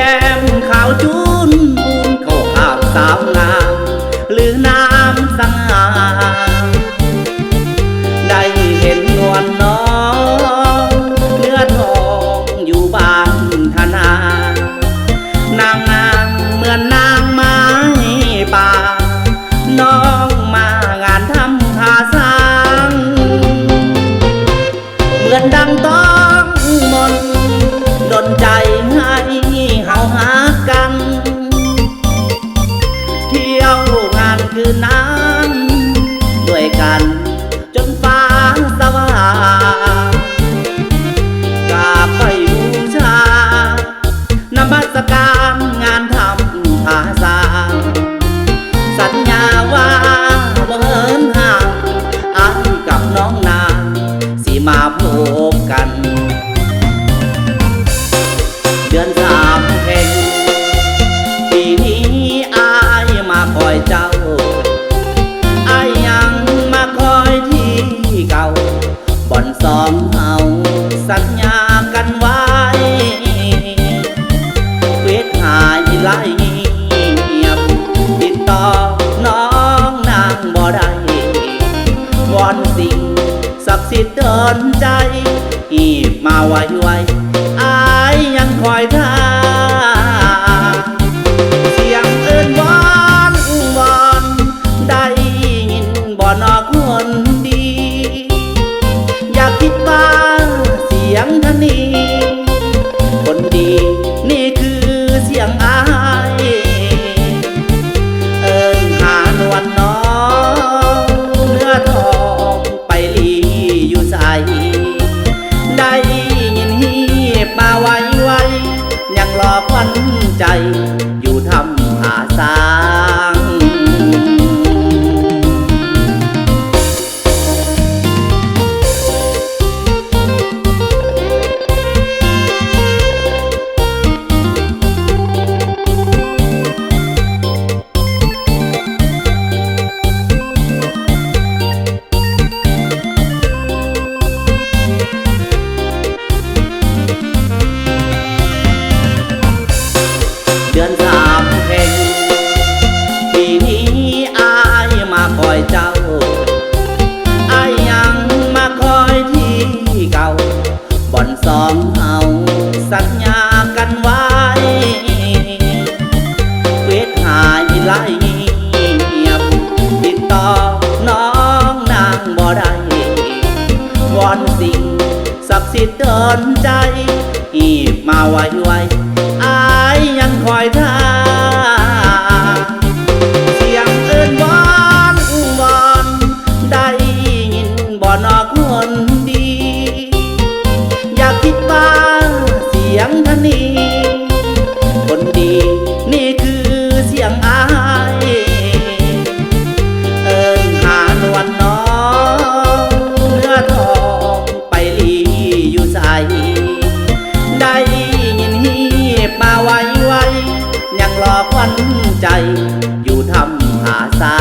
ແກ້ມຂາວຈູນບູນເຂົ້າຄາບສາວງາມ ຫຼືນາມສະຫງ່າ ໄດ້ເຫັນນວນນ້ອງເນື້ອທອງຢູ່ບ້ານທະນາ ນາງງາມເໝືອນນາງໄມ້ປ່າ ນ້ອງມາງານທຳຜາສາງ ເໝືອນດັ່ງຕ້ອງມົນດົນໃຈໃຫ້ເຮົາຮັກກັນ ທ່ຽວງານຄືນນາງດ້ວຍກັນຈົນຟ້າສະຫວ່າງ ກາບໄຫວ້ບູຊາ ນະມັດສະການງານທຳຜາສາງ ສັນຍາວ່າບໍ່ເຫີນຫ່າງ ອ້າຍກັບນ້ອງນາງຊິມາພົບກັນ ເດືອນສາມເພັນ ປີນີ້ອ້າຍມາຄອຍເຈົ້າ ອ້າຍຍັງມາຄອຍທີ່ເກົ່າ ບ່ອນສອງເຮົາສັນຍາກັນໄວ້ ເຟສຫາຍລາຍງຽບ ຕິດຕໍ່ນ້ອງນາງບໍ່ໄດ້ ວອນສິ່ງສັກສິດດົນໃຈ ຮີບມາໄວໆ ອ້າຍຍັງຄອຍທ່າ ສຽງເອີ້ນວອນວອນ ໄດ້ຍິນບໍ່ນໍຄົນດີ? ຢ່າຄິດວ່າສຽງທະນີ ຄົນດີນີ້ຄືສຽງອ້າຍ ເອີ້ນຫານວນນ້ອງເນື້ອທອງ ໄປຫຼີຢູ່ໃສ? ໄດ້ຍິນຮີບມາໄວໆ ຍັງລໍຂວັນໃຈຢູ່ຖ້ຳຜາສາງ. ເດືອນສາມເພັນ ປີນີ້ອ້າຍມາຄອຍເຈົ້າ ອ້າຍຍັງມາຄອຍທີ່ເກົ່າ ບ່ອນສອງເຮົາສັນຍາກັນໄວ້ ເຟສຫາຍລາຍງຽບ ຕິດຕໍ່ນ້ອງນາງບໍ່ໄດ້ ວອນສິ່ງສັກສິດດົນໃຈ ຮີບມາໄວໆ ອ້າຍຍັງຄອຍທ່າ ສຽງເອີ້ນວອນວອນ ໄດ້ຍິນບໍ່ນໍຄົນດີ? ຢ່າຄິດວ່າສຽງທະນີ ຄົນດີນີ້ຄືສຽງອ້າຍ ເອີ້ນຫານວນນ້ອງເນື້ອທອງ ໄປຫຼີຢູ່ໃສ? ໄດ້ຍິນຮີບມາໄວໆ ຍັງລໍຂວັນໃຈຢູ່ຖ້ຳຜາສາ